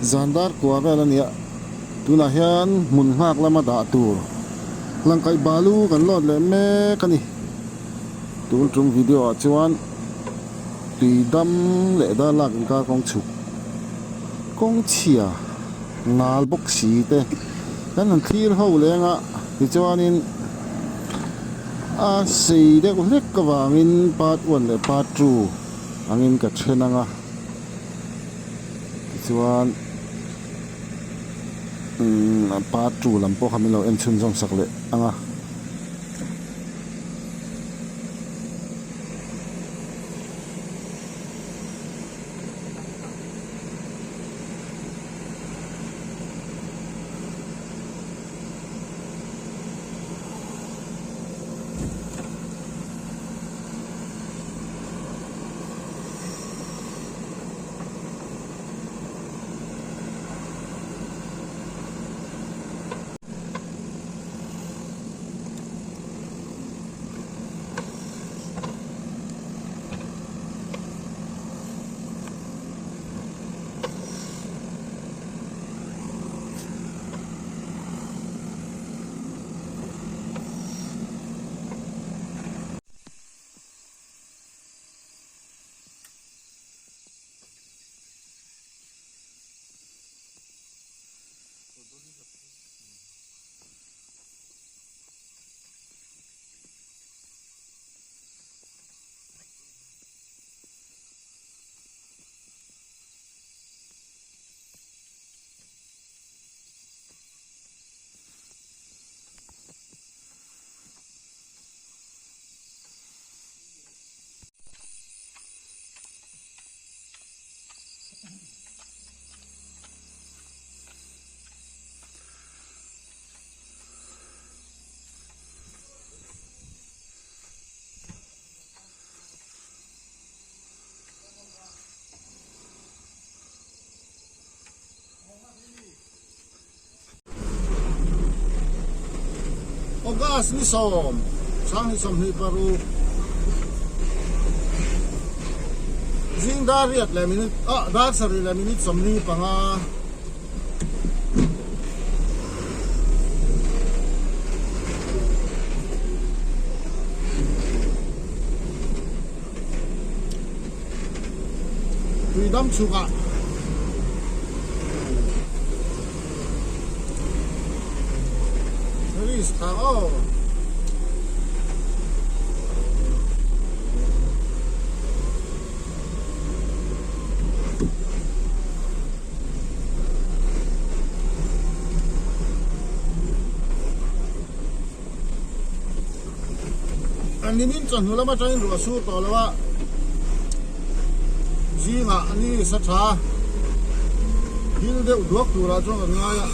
Zan dar kua vel a nia, tunah hian hmun nghak lama dah tur hlangkaih balu kan lawt leh mek a ni. Tun tum video ah chuan tui dam leh dar lak inkar kawng chhuk kawng chhia nal bawk si te kan han thlir ho leng a tichuanin a sei deuh hlek avangin part one leh part two angin ka then ang a tichuan umm part two lam pawh kha min lo en chhunzawm sak leh ang a. August ni sawm, sanghnih 26 zing dar riat leh minute ah dar sarih leh minute 45. Tui dam chhukah Risk tha aw. Nimin chawhnu lam atangin ruah sur tawh lo a, zingah a ni sa tha thil deuh duak turah chuan kan ngai a.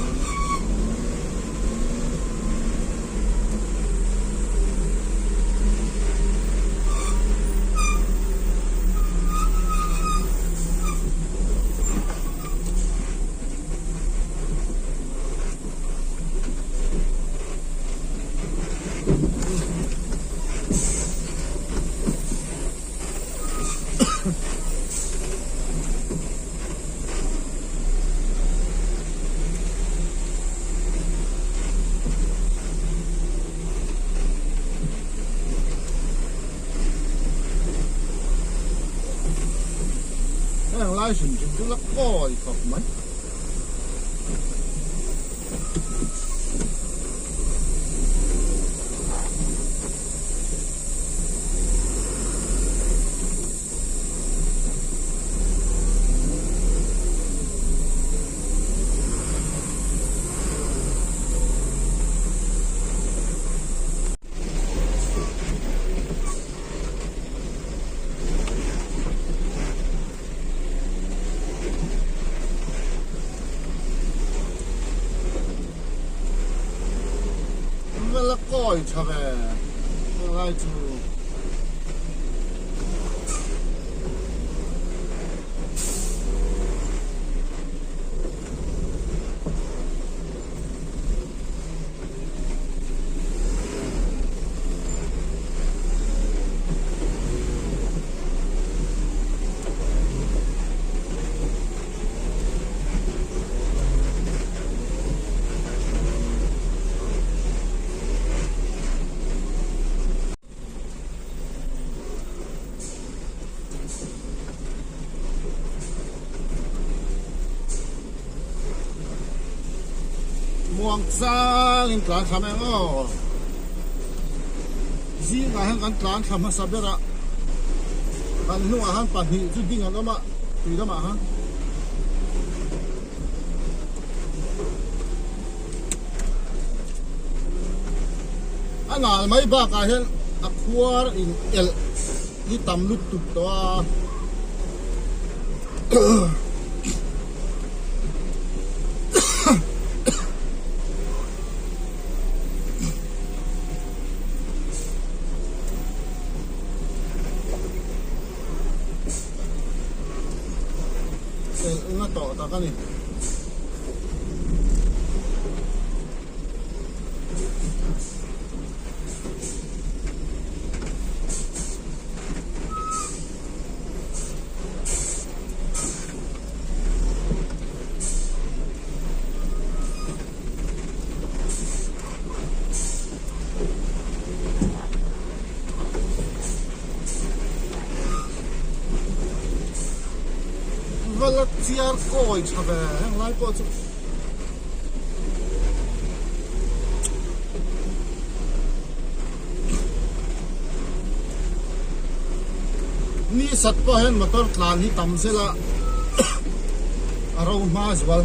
Heng lai hrim hrim chu la kawi khawp mai. Vel a kawi tha ve helai chu. Muang changin tlan thla mai ang aw. Zingah hian kan tlan thla hmasa ber a, kan hnungah hian pahnih chu ding an awm a, tui lamah khan. A nal mai bakah hian a khuar in elh hi tam lutuk tawh a. Elhna tawh tak a ni. Vala chiar kawi tha ve heng lai pawh chu. Ni sat pawh hian motor tlan hi tam zel a a ro hma zual.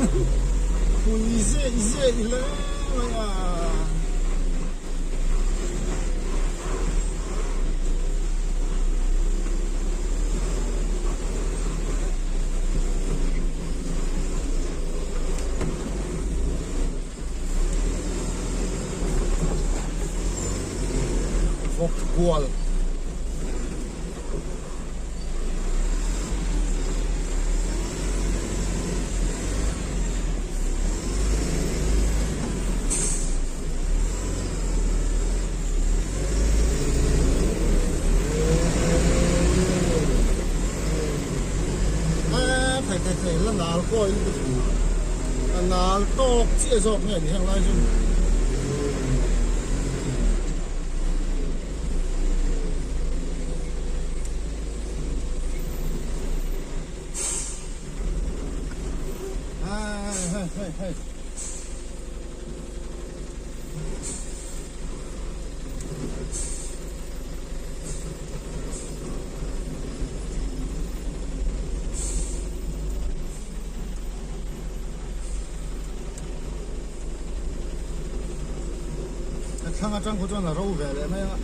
Pui zeh zeh hle mai a. Vawk kual. Thei thei thei la nal kawi lutuk a nal tawk chiah zawk nge ni heng lai chu. Hei hei hei. A thlang atang khaw chuan a ro ve leh mai a.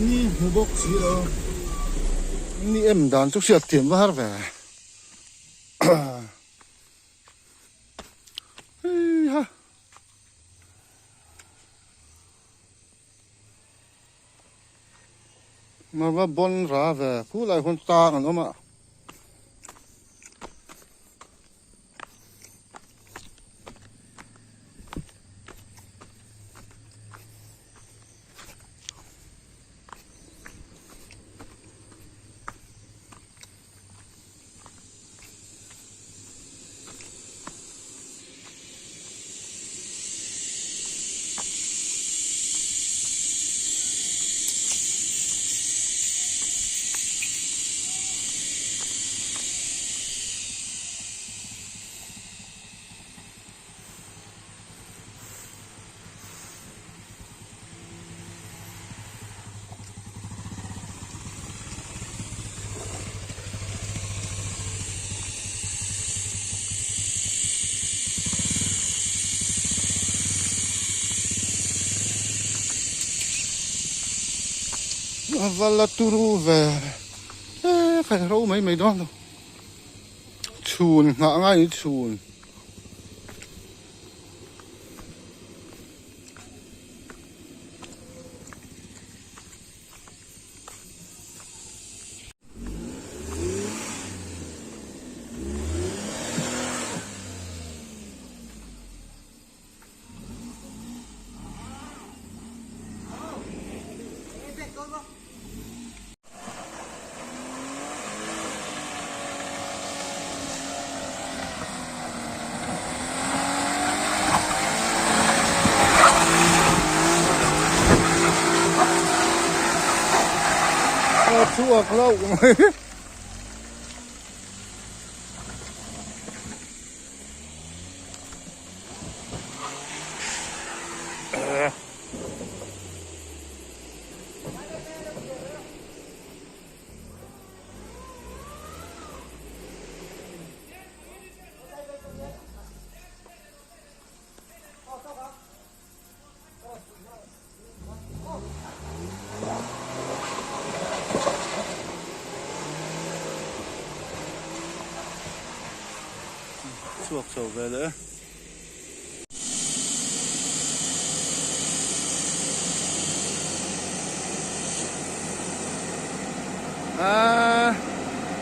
Ni hmu bawk si lo. Ni em dan chu hriat thiam va har ve. Heiha. Mava bon ra ve khulai hun tang an awm a. A va la turu ve e ka ro mai mai dawn lo chhun nghah ngai ni chhun. A chhuak hlauh mai. Chhuak chho ve leh e. Aaa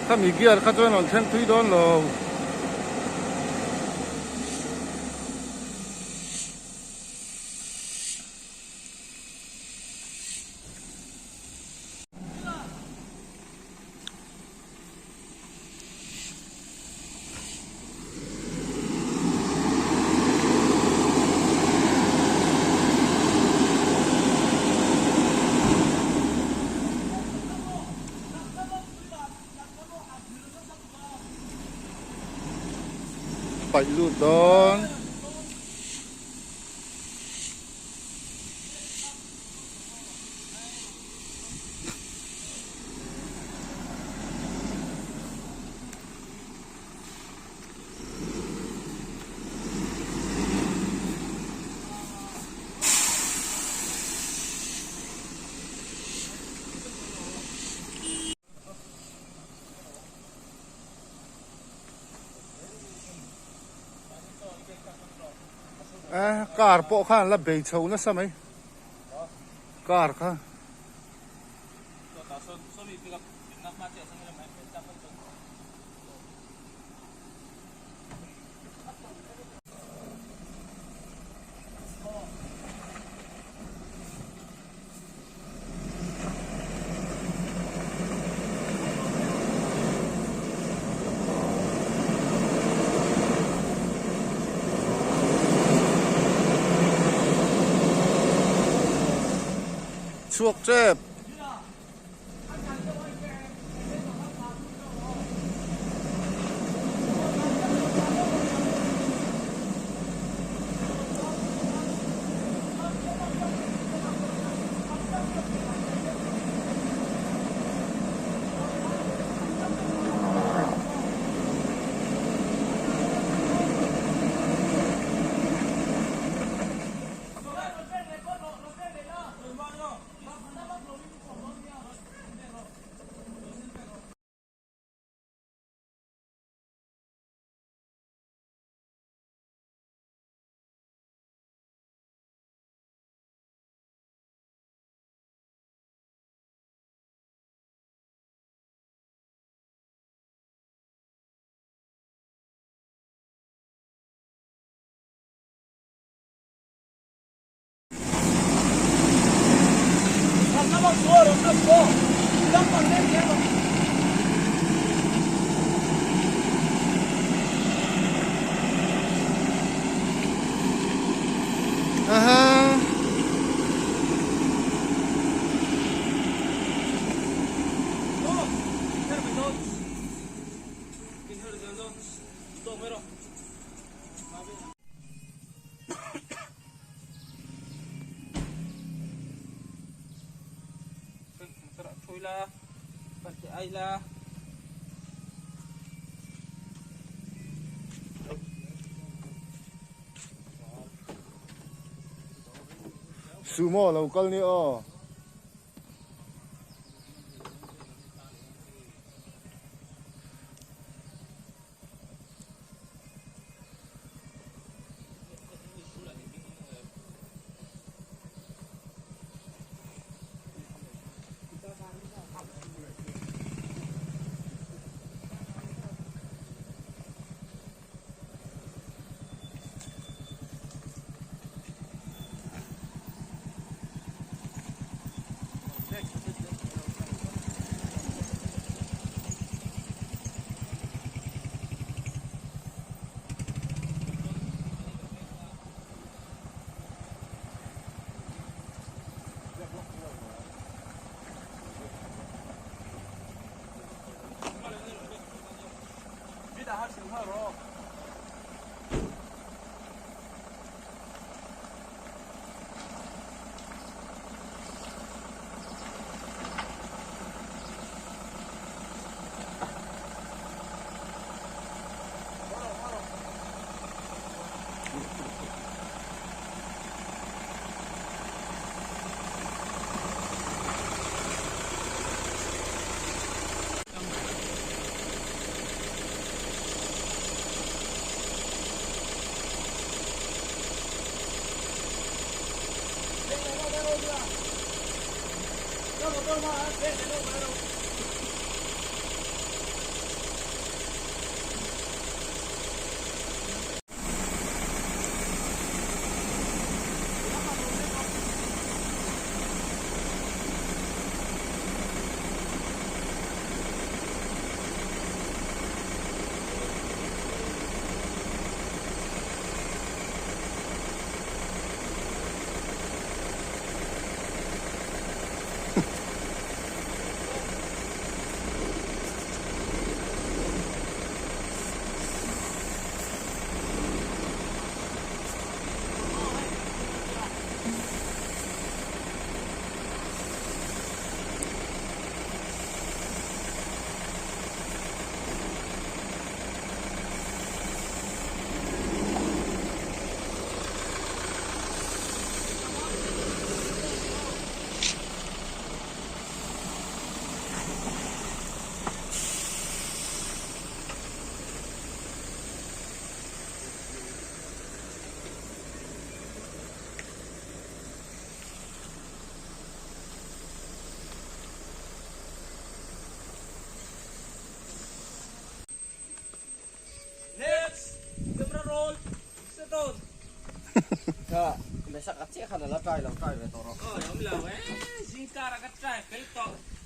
khami gear kha chuan rawn thleng thui dawn lo. paih lut dawn. Eh car pawh khan la bei chho nasa mai car kha. Chhuak tep. Sumo lo kal ni aw.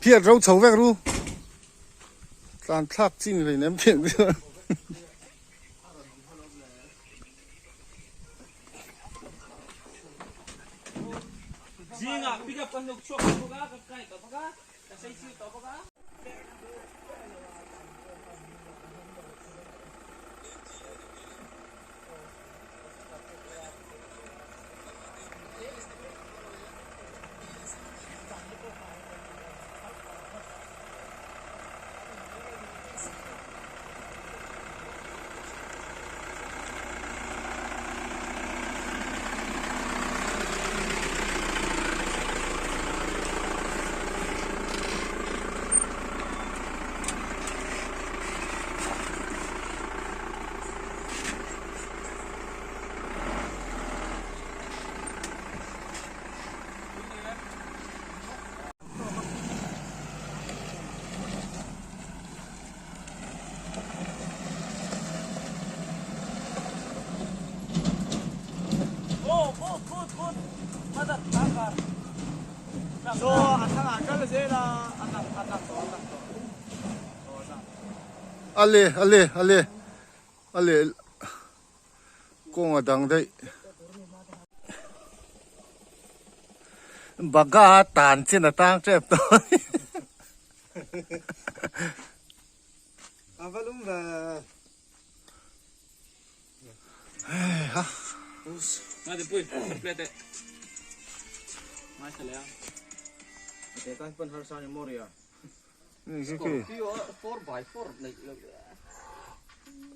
Phiat ro chho vek ru. Tlan thlak chi ni hlei nem phian chu. Ale ale ale ale kawng a dang daih. Baga tan chin a tang tep tawh. A va lum ve. Heiha.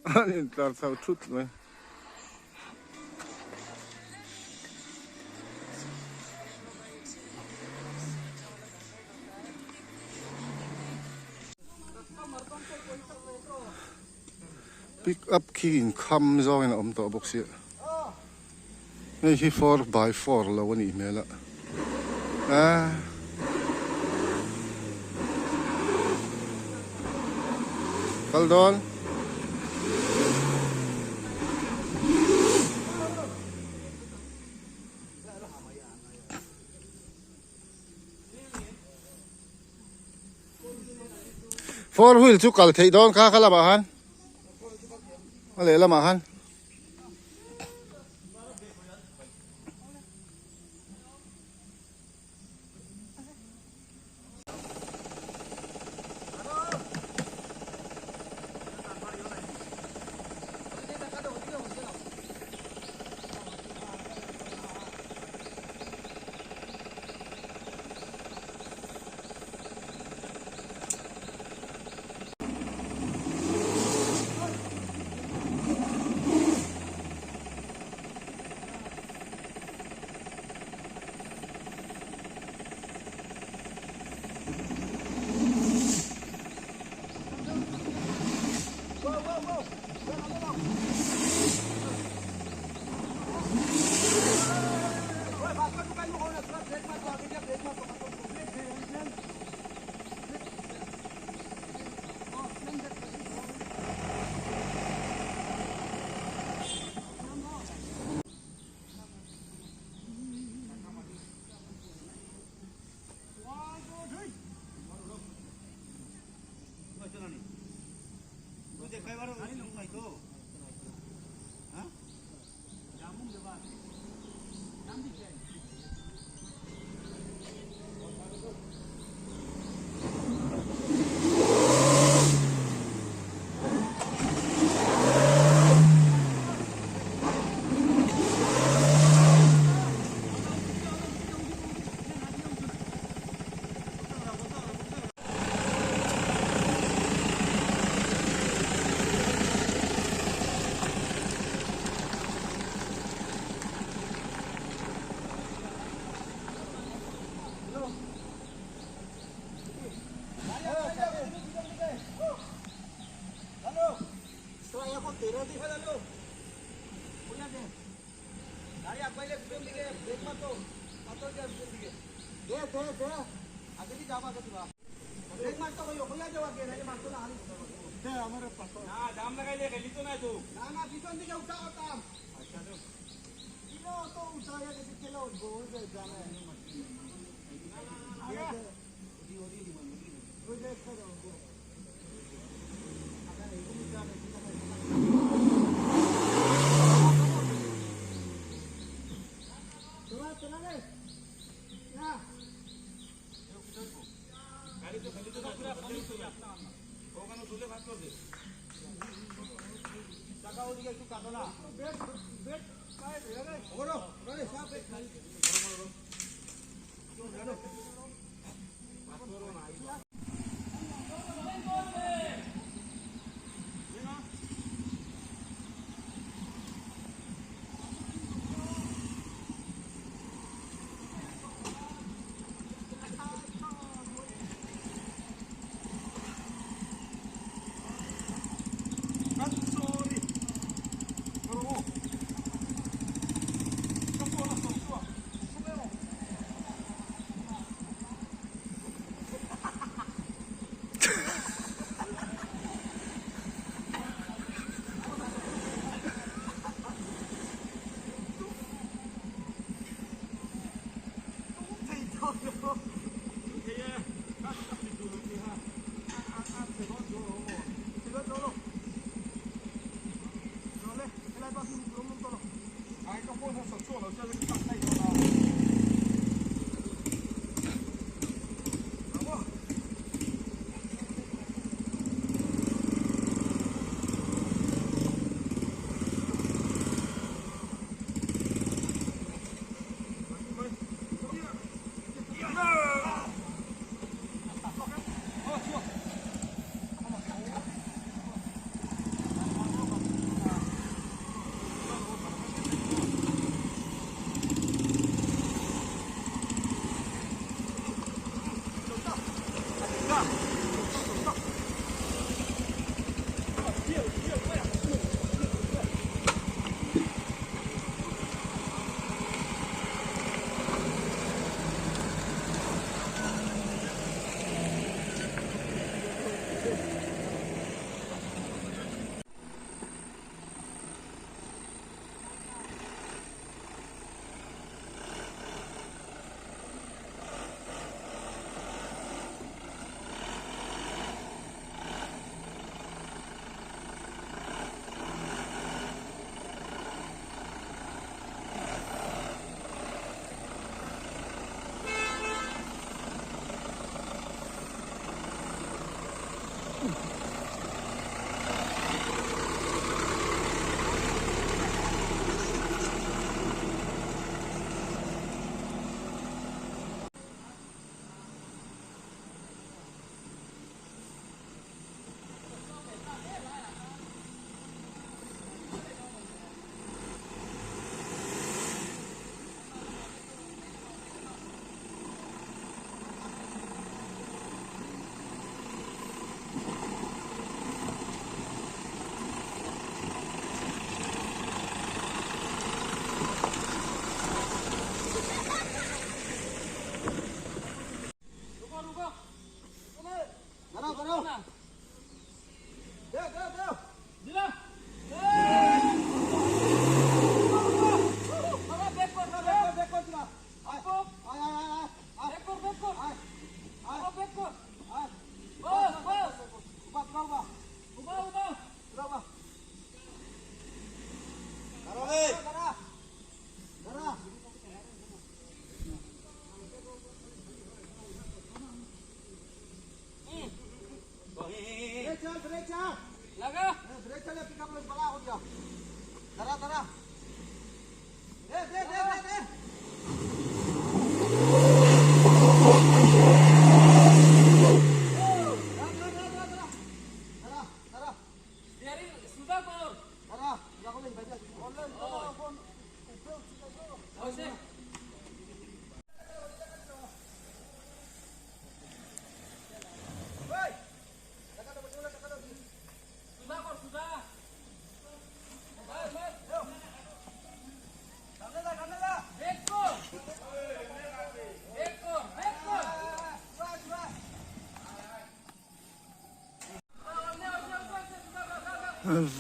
An intlar chho thut mai. Pick up khi inkham zawngin a awm tawh bawk sia. Hei hi 4x4 lo a nih hmel a. Ahh. Kal dawn. Four wheel chu kal theih dawn kha kha lamah khan a lehlamah khan.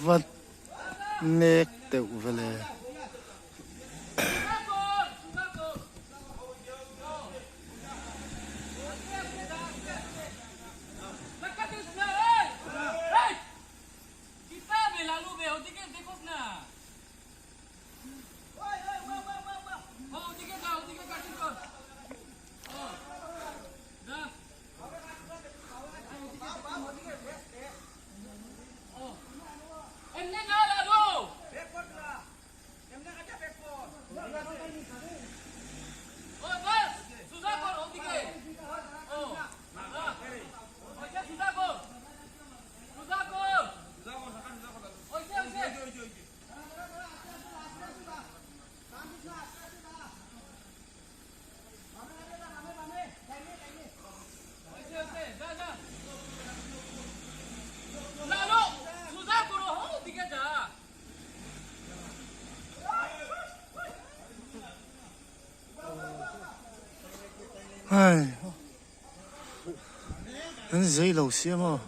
Vat nek deuh vele. Hei an zei lo sia maw.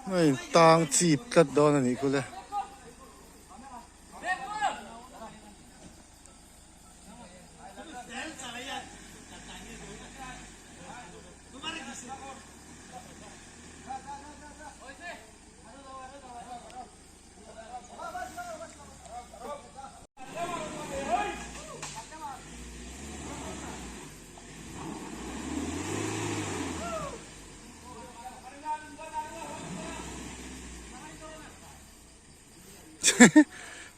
Hei tang chip tlat dawn a nih khu le.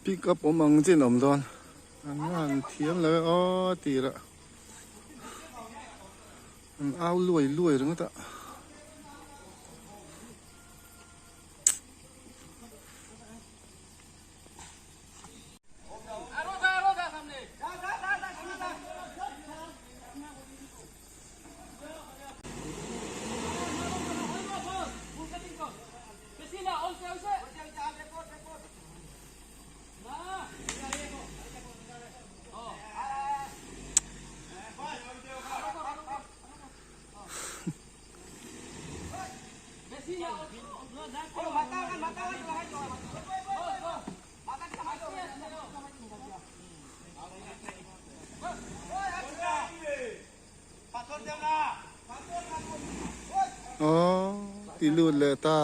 Pick up awm ang chin awm dawn an han thiam lo e aw tir ah an au luai luai ringawt a. Aww ti lut leh ta.